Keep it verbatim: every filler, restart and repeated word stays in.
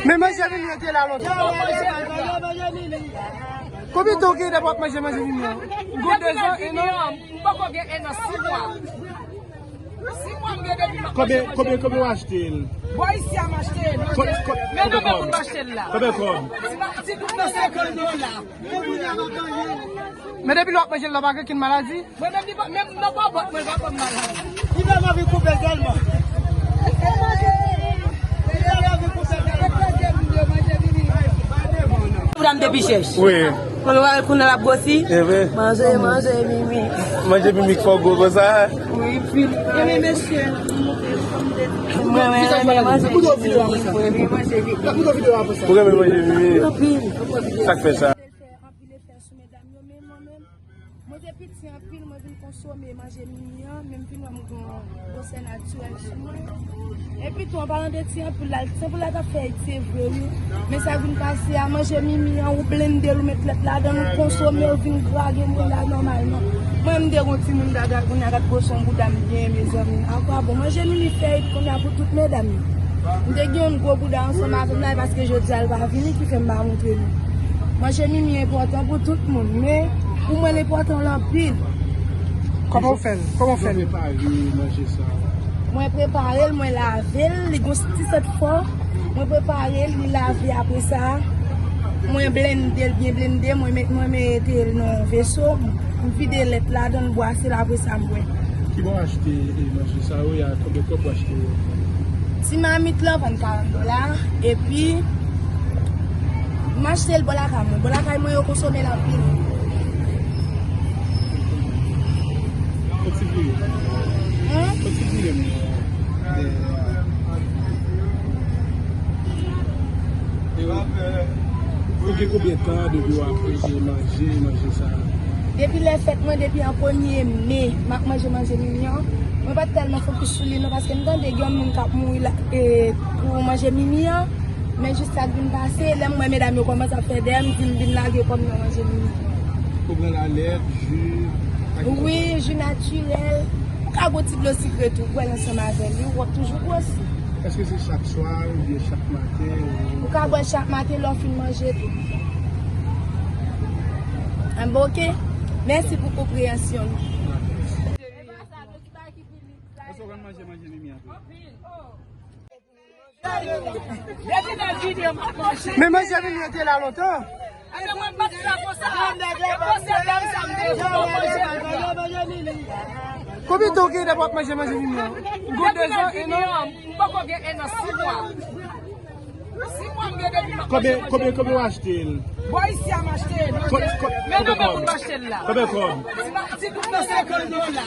Men manje Mimi an te la lontan. Konbyen tan w gen depi w ap manje manje Mimi an? Gon de zan, en an? M poko gen en an, sis mwa. Sis mwa m gen depi m ap manje manje Mimi an. Konbyen, konbyen, konbyen w achte l? Bò isi a m achte l. Men nan men moun m achte l la. Konbyen kòb? Ti doub nan senkant dola. Men depi lè w ap manje l la, w pa gen okenn maladi? Mwen menm, li pa, menm nan bòbòt mwen, li pa ban m maladi. Li fè m anvi koupe sèlman. Li fè m anvi koupe sèlman. Pou dam te pi chèch. Wi. Kounye a, kounye a l ap gwosi. E vre. Manje, manje, Mimi. Manje Mimi k fè w gwo konsa. Wi, pi. Mimi, mesye. Mwen, mwen, mwen, manje Mimi. Mwen, mwen, manje Mimi. Ou renmen manje Mimi? Anpil. Sa k fè sa? Fè anpil efè sou medam yo, men mwen menm, mwen te piti anpil, mwen vin konsome manje Mimi an, men m vin wè m gen yon gwosè natirèl sou mwen. Epi tou, an palan de ti anpil la, ti anpil la t ap fè èg, se vre, wi. Men sa k vin pase a, manje Mimi an, ou blende l, ou met lèt ladan l, ou konsome, ou vin gra, gen moun la nòmalman. Mwen, m te gon timoun dada, kounye a gad gwoson bouda m gen, mezanmi. Akwa bon, manje Mimi fè èg kounye a pou tout medam yo. M te gen yon gwo bouda ansanm avè m la, e paske jodi a l pa vini ki fè m pa montre nou. Manje Mimi enpòtan pou tout moun, men pou mwen l enpòtan l anpil. Kòman w fè l? Kòman w fè l? Prepare manje sa. Mwen prepare l, mwen lave l, li gon ti sant fò. Mwen prepare l, li lave apre sa. Mwen blende l, byen blende, mwen met, mwen mete l nan yon veso, m vide lèt ladan l, bwase l, apre sa m bwè. Ki bò w achte, e, manje sa yo, e a konbyen kòb w achte yo? Ti mamit lan vann karant dola, epi m achte l bò lakay mwen. Bò lakay mwen, yo konsome l anpil. Kot ti vire? Hen? Kot ti vire, men? Ou gen konbyen tan depi w ap manje, manje sa? Depi lè fèt mwen, depi an premye me, m ap manje manje Mimi an. Mwen pa t tèlman fokis sou li non, paske m tande gen yon moun k ap mouri la, e, pou manje Mimi an. Men jis sa k vin pase, lè m wè medam yo kòmanse ap fè dèyè m, di m vin lage kòb nan manje Mimi. Ou pran lalèt, ji, ak... Wi, ji natirèl. Ou ka bwè ti dlo sikre tou, bwè l ansanm avè li, w ap toujou gwosi. Èske se chak swa oubyen chak maten, ou... Ou ka bwè l chak maten lè w fin manje tou. Anben, oke. Mèsi pou konpreyansyon nou. Èske w konn manje, manje Mimi an tou? Men manje Mimi an te la lontan. Konbyen tan w gen depi w ap manje manje Mimi an? Gon de zan, en an? M poko gen en an, sis mwa. Sis mwa m gen depi m ap manje manje Mimi an. Konbyen, konbyen, konbyen w achte l? Bò isi a m achte l. Men nan men moun m achte l la. Konbyen kòb? Ti doub nan senkant dola.